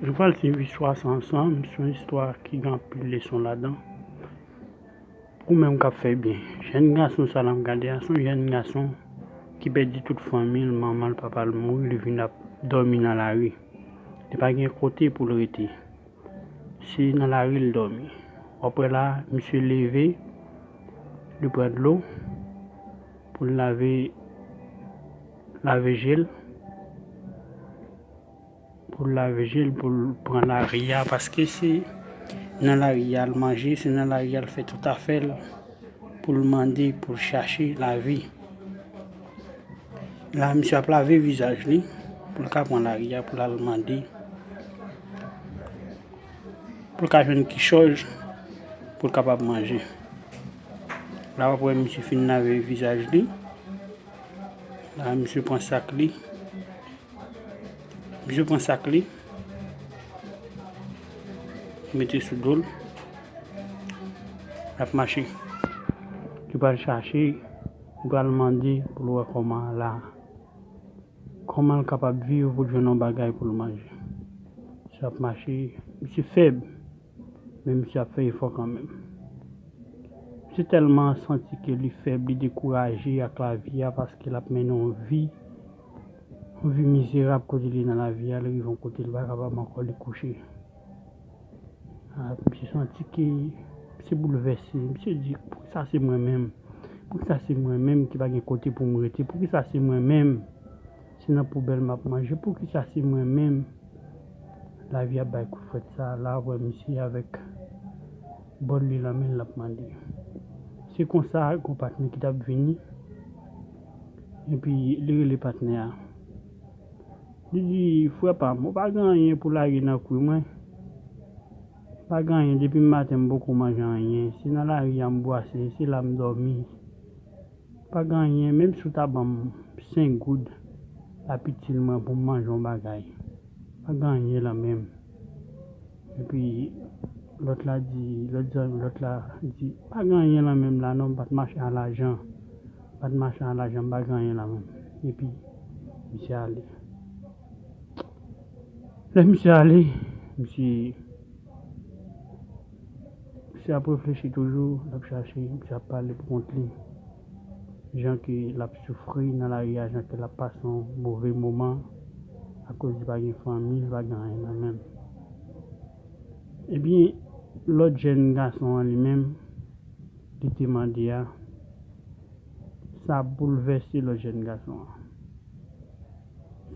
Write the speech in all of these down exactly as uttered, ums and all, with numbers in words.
Nou pral swiv istwa sa ansanm, se yon istwa ki gen anpil leson ladan. Ou menm k ap fè byen. Jèn gason sa n ap gade a, se yon jèn gason ki pèdi tout fanmi l, manman l, papa l mouri, li vin ap dòmi nan lari. Li pa gen kote pou l rete. Se nan lari l dòmi. W ap wè la, misye leve, li pran dlo pou l lave, lave je l, pou l lave je l, pou l pran lari a, paske se nan lari a l manje, se nan lari a l fè tout afè l, pou l mande, pou l chache lavi. La, misye ap lave vizaj li, pou l ka pran lari a, pou l al mande, pou l ka jwenn kichòj, pou l kapab manje. La, w ap wè misye fin lave vizaj li. La, misye pran sak li. Misye pran sak li. Li mete sou do l. L ap mache. Li pral chache, li pral mande pou l wè kòman la, kòman l kapab viv pou l jwenn yon bagay pou l manje. Misye ap mache, misye fèb, men misye ap fè efò kanmenm. Misye tèlman santi ke li fèb, li dekouraje ak lavi a, paske l ap mennen yon vi, yon vi mizerab kote li ye nan lavi a, li rive yon kote li pa kapab ankò, li kouche. Ah, misye santi ke misye boulvèse, misye di, "Poukisa se mwen menm? Poukisa se mwen menm ki pa gen kote pou m rete? Poukisa se mwen menm?" Se nan poubèl m ap manje. Poukisa se mwen menm? Lavi ap bay kout frèt sa a. La, w ap wè misye avèk bòl li nan men l, l ap mande. Se konsa, gon patnè ki t ap vini. Epi, li rele patnè a. Li di, "Frè pa m, ou pa gen anyen pou lage nan kwi mwen? Pa gen anyen, depi maten m poko manje anyen. Se nan lari a m bwase, se la m dòmi." Pa gen anyen, menm si w ta ban m senk goud, l ap itil mwen pou m manje yon bagay. Pa gen anyen lan men m. Epi, lòt la di, lòt zanmi, lòt la di, "Pa gen anyen lan men m la non, m pa t mache a lajan. M pa t mache a lajan, m pa gen anyen lan men m." Epi, misye ale. Lè misye ale, misye Misye ap reflechi toujou, l ap chache, misye ap pale pou kont li. Jan ke l ap soufri nan lari a, jan ke l ap pase yon move moman, akoz li pa gen fanmi, li pa gen anyen nan men l. Ebyen, lòt jèn gason an li menm, li te mande a, sa boulvèse lòt jèn gason an.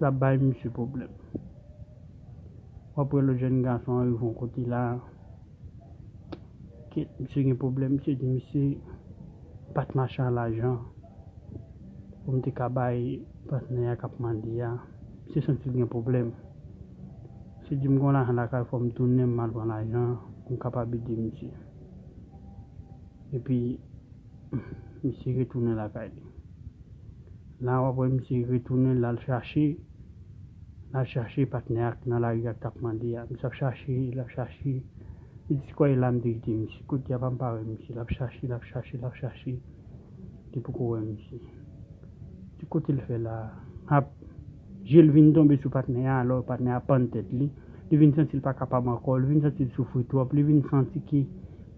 Sa bay misye pwoblèm. W ap wè lòt jèn gason an rive yon kote la, kèt, misye gen pwoblèm, misye di misye pa t mache a lajan pou m te ka bay patnè a k ap mande a. Misye santi l gen pwoblèm. Misye di, "M gen yon lajan lakay, fò m tounen, m al pran lajan pou m kapab ede misye." Epi, misye retounen lakay li. La, w ap wè misye retounen, l al chache, l al chache patnè a k nan lari a k t ap mande a. Misye ap chache, l ap chache. Li di, "Se kwè la m te kite misye. Kote a pa m pa wè misye." L ap chache, l ap chache, l ap chache. Li poko wè misye. Di, "Kote l fè la?" Ap, je l vin tonbe sou patnè a, alò patnè a pann tèt li. Li vin santi l pa kapab ankò, li vin santi l soufri twòp, li vin santi ke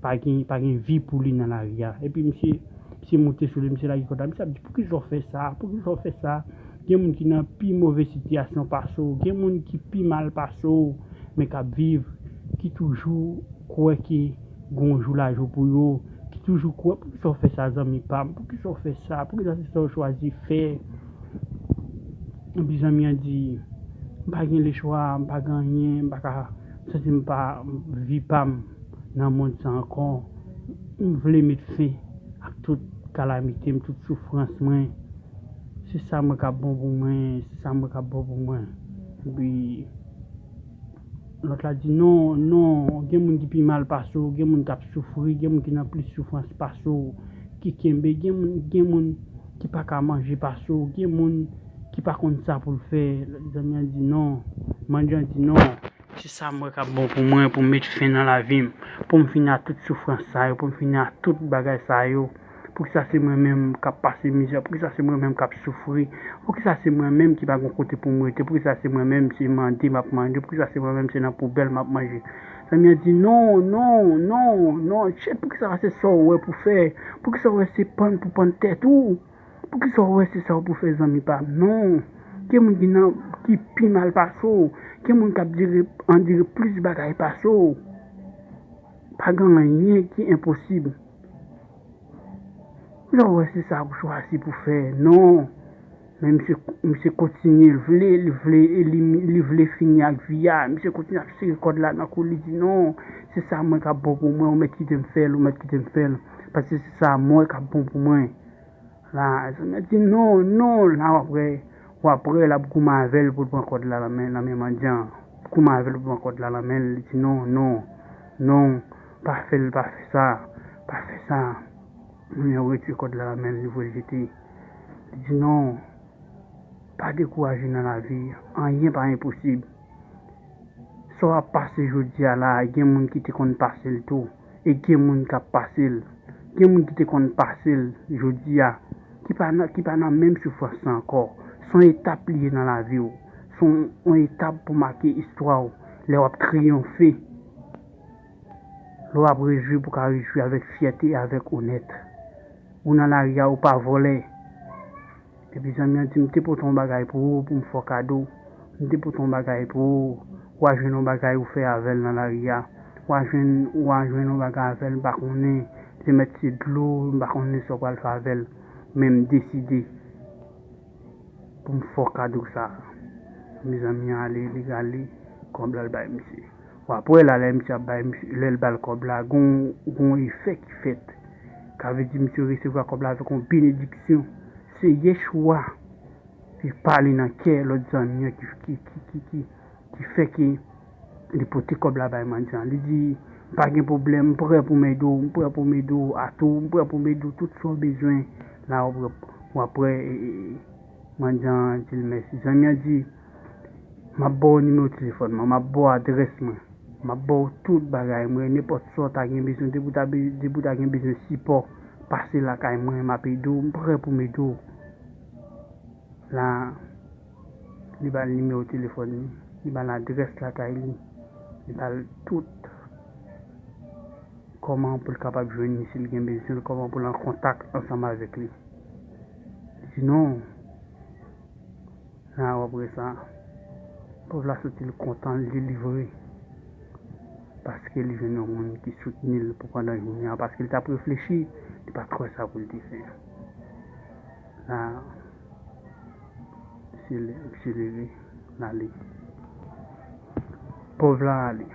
pa gen, pa gen vi pou li nan lari a. Epi misye, misye moute sou li, misye lage kòd la, misye ap di, "Poukisa w fè sa? Poukisa w fè sa? Gen moun ki nan pi move sitiyasyon pase w, gen moun ki pi mal pase w, men k ap viv, ki toujou kwè ke gon jou lajou pou yo, ki toujou kwè, poukisa w fè sa, zanmi pa m? Poukisa w fè sa? Poukisa se sa w chwazi fè?" Epi zanmi an di, "M pa gen lechwa, m pa gen anyen, m pa ka santi m pa vi pa m nan mond sa ankò. M vle met fen ak tout kalamite m, tout soufrans mwen. Se sa mwen k ap bon pou mwen, se sa mwen k ap bon pou mwen." Epi, lòt la di, "Non, non, gen moun ki pi mal pase w, gen moun k ap soufri, gen moun ki nan plis soufrans pase w, ki kenbe, gen moun, gen moun ki pa ka manje pase w, gen moun ki pa konn sa pou l fè." Zanmi an di, "Non." Mandyan an di, "Non, se sa m wè k ap bon pou mwen, pou m met fen nan lavi m, pou m fini ak tout soufrans sa yo, pou m fini ak tout bagay sa yo, Poukisa se mwen menm k ap pase mizè? Poukisa se mwen menm k ap soufri? Poukisa se mwen menm ki pa gen kote pou m rete? Poukisa se mwen menm se mande m ap mande? Poukisa se mwen menm se nan poubèl m ap manje? Zanmi an di, "Non, non, non, non, shit, poukisa se sa w wè pou fè? Poukisa w wè se pann pou pann tèt ou? Poukisa w wè se sa w pou fè, zanmi pa m? Non." Gen moun ki nan, ki pi mal pase w. Gen moun k ap dire, andire plis bagay pase w. Pa gen anyen ki enposib. Lè w wè se sa ou chwazi pou fè, non. Men misye, misye kontinye, l vle, li vle, li, li vle fini ak vi a. Misye kontinye ap sere kòd la nan kou, li di, "Non, se sa mwen k ap bon pou mwen, ou mèt kite m fè l, ou mèt kite m fè l. Paske se sa mwen k ap bon pou mwen." La, zanmi an di, "Non, non." La, w ap wè, w ap wè, l ap goumen avè l pou l pran kòd la nan men, nan men mandyan an. Goumen avè l pou l pran kòd la nan men l, li di, "Non, non, non, pa fè l, pa fè sa, pa fè sa." Moun yo retire kòd la nan men l, li voye l jete. Li di, "Non, pa dekouraje nan lavi, anyen pa enposib." Sa w ap pase jodi a la, gen moun ki te konn pase l tou, e gen moun k ap pase l. Gen moun ki te konn pase l jodi a, ki pa nan, ki pa nan menm soufrans lan ankò. Se yon etap li ye nan lavi w. Se yon, yon etap pou make istwa w lè w ap triyonfe. Lè w ap rejwi pou w ka rejwi avèk fyète e avèk onèt. Ou nan lari a, ou pa vòlè. Epi zanmi an di, "M te pote yon bagay pou ou, pou m fè w kado. M te pote yon bagay pou ou, w a jwenn yon bagay ou fè avè l nan lari a. W a jwenn, w a jwenn yon bagay avè l, m pa konnen. Se mèt se dlo, m pa konnen sa w pral fè avè l. Men m deside pou m fè w kado sa a." Mezanmi an ale, li rale kòb la, l bay misye. W ap wè la, lè misye ap bay misye, lè l ba l kòb la, gon, gon efè ki fèt. Ka vle di misye resevwa kòb la avèk yon benediksyon. Se Yeshua ki pale nan kè lòt zanmi an ki, ki, ki, ki, ki, ki fè ke li pote kòb la bay mandyan an. Li di, "Pa gen pwoblèm, m prè pou m ede w, m prè pou m ede w atou, m prè pou m ede w tout sa w bezwen." La, w ap, w ap wè, e, e, e, mandyan an di l mèsi. Zanmi an di, "M ap ba w nimewo telefòn mwen, m ap ba w adrès mwen, m ap ba w tout bagay mwen, nenpòt sa w ta gen bezwen, depi w ta be-, depi w ta gen bezwen sipò, pase lakay mwen, m ap ede w, m prè pou m ede w." La, li ba l nimewo telefòn li, li ba l adrès lakay li, li ba l tout kòman pou l kapab jwenn li si l gen bezwen l, kòman pou l an kontak ansanm avèk li. Li di non. La, w ap wè sa. Pòv la soti l kontan, l delivre. Paske li jwenn yon moun ki soutni l pou pandan jounen an. Paske l t ap reflechi, li pa t kwè sa pou l te fè. La, misye le-, misye leve, l ale. Pòv la ale.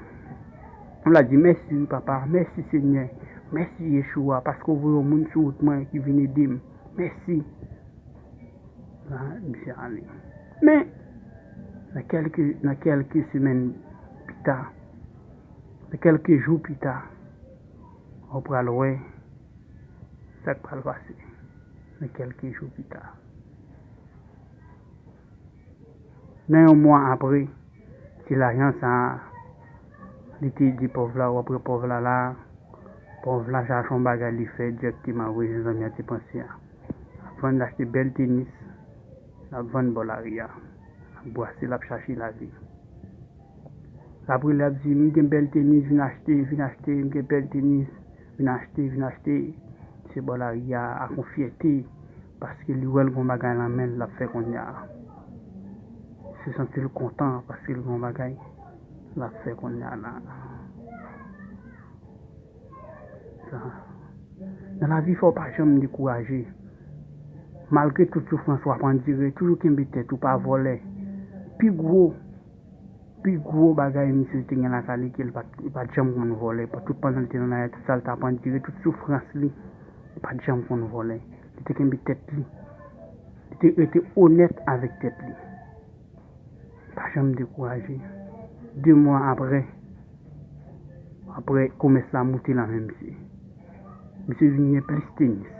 Pòv la di, "Mèsi wi, Papa. Mèsi, Senyè. Mèsi, Yeshua, paske w voye yon moun sou wout mwen ki vin ede m. Mèsi." La, misye ale. Men, nan kèlke, nan kèlke semèn pita, nan kèlke jou pita, w pral wè sa k pral pase. Nan kèlke jou pita. Nan yon mwa apre, ti lajan sa a, li te di pòv la, w ap wè pòv la la, pòv la chache yon bagay li fè dirèkteman, vre jan zanmi an te panse a. L ap vann, l achte bèl tenis, l ap vann bò lari a, l ap brase, l ap chache lavi. L ap rele, l ap di, "M gen bèl tenis, vin achte, vin achte, m gen bèl tenis, vin achte, vin achte." Se bò lari a, ak yon fyète, paske li wè l gon bagay nan men l, l ap fè kounye a. Se santi l kontan, paske l gon bagay, l ap fè kounye a la. Sa. Nan lavi, fò w pa janm dekouraje. Malgre tout soufrans w ap andire, toujou kenbe tèt ou, pa vòlè. Pi gwo, pi gwo bagay misye te gen lakay li ke l pa t, li pa t janm konn vòlè. Tout pandan l te nan lari a, tout sa l t ap andire, tout soufrans li, li pa t janm konn vòlè. Li te kenbe tèt li. Li te rete onèt avèk tèt li. Pa janm dekouraje. De mwa apre, apre komès la moute nan men misye. Misye vin gen plis tenis.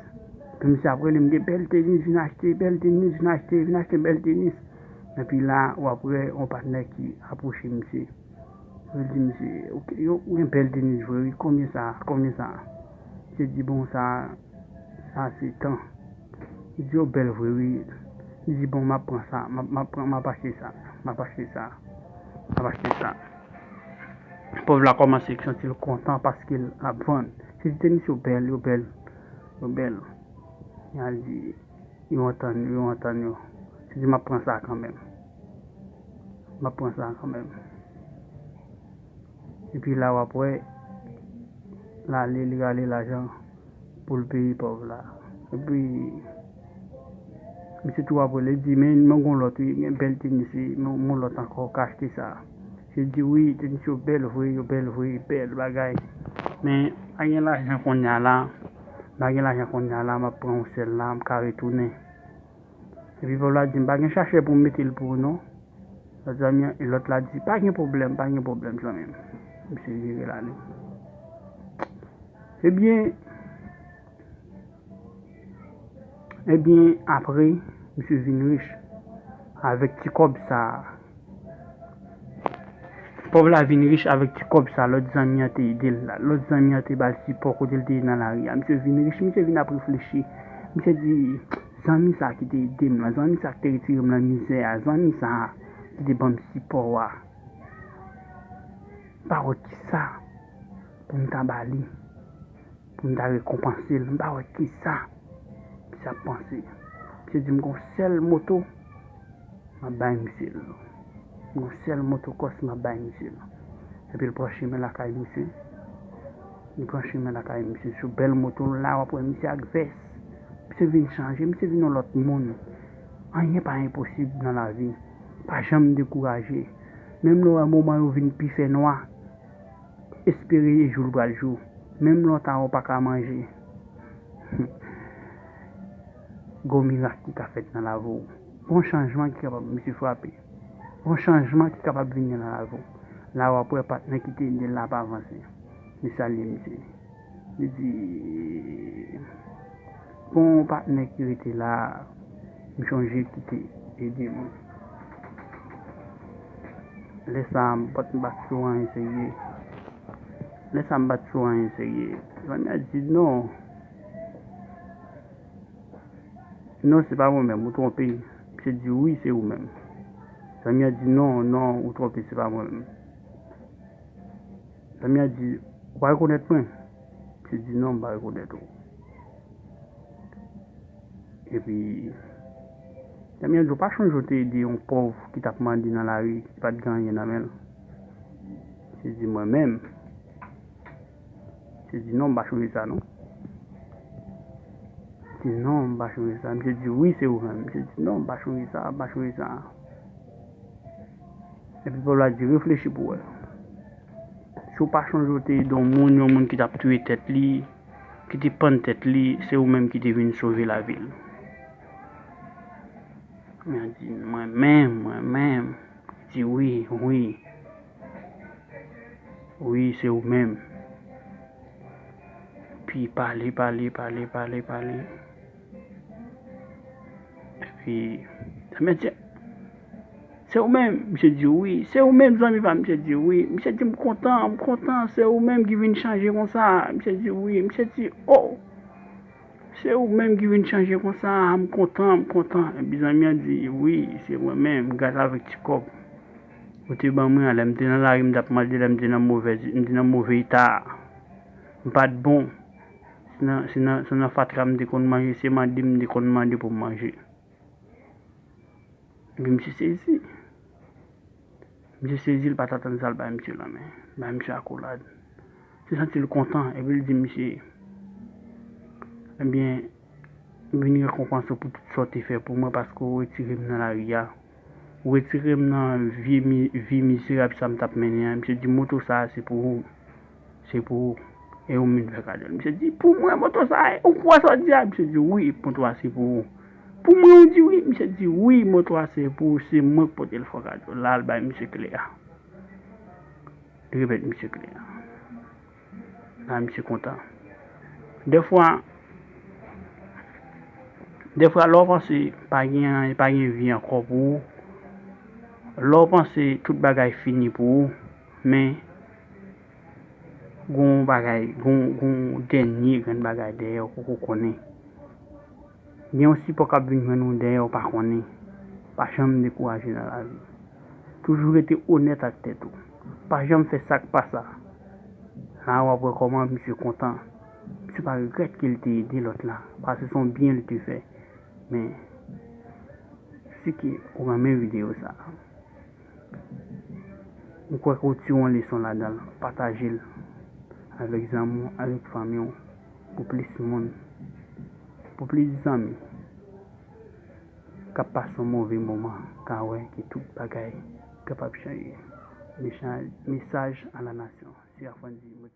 Epi misye ap rele m, "M gen bèl tenis, vin achte, bèl tenis, vin achte, vin achte bèl tenis." Epi la, w ap wè yon patnè ki apwoche misye. Yo di misye, "Ok, yo, ou gen bèl tenis vre, wi, konbyen sa, konbyen sa?" Misye di, "Bon, sa, ase tan. Li di yo bèl vre wi. Li di bon, m ap pran sa, m ap, m ap pran, m ap achte sa, m ap achte sa, m ap achte sa. Pòv la kòmanse santi l kontan paske l ap vann. Li di tenis yo bèl, yo bèl, yo bèl. Li al di yo antann yo, yo antann yo. Li di m ap pran sa kanmenm. M ap pran sa kanmenm. Epi la w ap wè, l ale, li rale lajan pou l peye pòv la. Epi, misye tou ap rele, li di, men, men gon lòt wi, gen bèl tenis wi, men gon lòt ankò, w ka achte sa. Misye di, wi, tenis yo bèl vre, yo bèl vre, bèl bagay. Men, pa gen lajan kounye a la, pa gen lajan kounye a la, m ap pran yon sèl la, m ka retounen. Epi pòv la di, m pa gen chachè pou m mete l pou ou non. Lòt zanmi an, lòt la di, pa gen pwoblèm, pa gen pwoblèm zanmi m. Misye vire l ale. Ebyen, ebyen, apre, misye vin rich avèk ti kòb sa a. Pòv la vin rich avèk ti kòb sa lòt zanmi an te ede l la. Lòt zanmi an te ba l sipò kote l te ye nan lari a. Misye vin rich, misye vin ap reflechi. Misye di, zanmi sa ki te ede m lan, zanmi sa ki te retire m nan mizè a, zanmi sa ki te ban m sipò a. M pa wè kisa pou m ta ba li, pou m ta rekonpanse l. M pa wè kisa misye ap panse. Misye di m gon sèl moto, m ap bay misye l. M gon sèl motokòs, m ap bay misye l. Epi l pran chemen lakay misye. Li pran chemen lakay misye sou bèl moto l la, w ap wè misye ak vès. Misye vin chanje, misye vin yon lòt moun. Anyen pa enposib nan lavi. Pa janm dekouraje. Menm lè w wè moman yo vin pi fè nwa, espere jou l pral jou. Menm lè w ta wè w pa ka manje. Gon mirak ki ka fèt nan lavi w. Gon chanjman ki kapab misye frape. Gon chanjman ki kapab vini nan lavi w. La w ap wè patnè ki te ede l la ap avanse. Li salye misye. Li di, gon patnè ki rete la, m chonje ki te ede mwen. Lè sa a, m pa t bat sou anyen serye. Lè sa a, m bat sou anyen serye. Zanmi an di, non. Non, se pa mwen menm, ou twonpe. Misye di, wi, se ou menm. Zanmi an di, non, non, ou twonpe, se pa mwen menm. Zanmi an di, ou pa rekonèt mwen? Misye di, non, m pa rekonèt ou. Epi, zanmi an di, ou pa chonje ou te ede yon pòv ki t ap mande nan lari, ki pa t gen anyen nan men l? Misye di, mwen menm. Misye di, non, m pa chonje sa, non. Li di, non, m pa chonje sa. Misye di, wi, se ou menm. Misye di, non, m pa chonje sa, m pa chonje sa. Epi pòv la di, reflechi pou w wè. Si w pa chonje w te ede yon moun, yon moun ki t ap touye tèt li, ki te pann tèt li, se ou menm ki te vin sove lavi l. Mwen di, mwen menm, mwen menm. Di, wi, wi. Wi, se ou menm. Epi pale, pale, pale, pale, pale. Epi, zanmi an di, se ou menm? Misye di, wi. Se ou menm, zanmi pa m? Misye di, wi. Misye di, m kontan, m kontan. Se ou menm ki vin chanje konsa. Misye di, wi. Misye di, o! Se ou menm ki vin chanje konsa, m kontan, m kontan. Epi zanmi an di, wi, se mwen menm, gras avèk ti kòb ou te ban mwen an, lè m te nan lari, m t ap manje, lè m te nan move, m te nan move eta. M pa t bon. Se nan, se nan, se nan fatra m te konn manje, se mande m te konn mande pou m manje. Epi misye sezi. Misye sezi, li pa t atann sa, l bay misye lanmen. Bay misye akolad. Misye santi l kontan, epi l di misye, ebyen, m vin rekonpanse w pou tout sa w te fè pou mwen, paske w retire m nan lari a. Ou retire m nan vye mi-, vi mizerab sa m t ap mennen an. Misye di, moto sa a, se pou ou. Se pou ou. E ou m vin fè kado l. Misye di, pou mwen, moto sa a, ou kwè sa w di a? Misye di, wi, moto a se pou ou. Pou mwen, ou di wi? Misye di, wi, moto a se pou ou, se mwen k pote l fè w kado. La, l bay misye kle a. Li remèt misye kle a. La, misye kontan. Dèfwa, dèfwa, lè w panse pa gen anyen, pa gen vi ankò pou ou, lè w panse tout bagay fini pou ou, men gon bagay, gon, gon dènye grenn bagay dèyè w poko konnen. Gen yon sipò k ap vin jwenn ou dèyè ou pa konnen. Pa janm dekouraje nan lavi. Toujou rete onèt ak tèt ou. Pa janm fè sa k pa sa. La w ap wè kòman misye kontan. Misye pa regrèt ke l te ede lòt la. Paske se yon byen l te fè. Men, si ke ou renmen videyo sa, m kwè ke w tire yon leson ladan l. Pataje l avèk zanmi w, avèk fanmi w, pou plis moun, pou plis zanmi k ap pase yon move moman ka wè ke tout bagay kapab chanje. Mesaj a la nasyon, se Afrandy.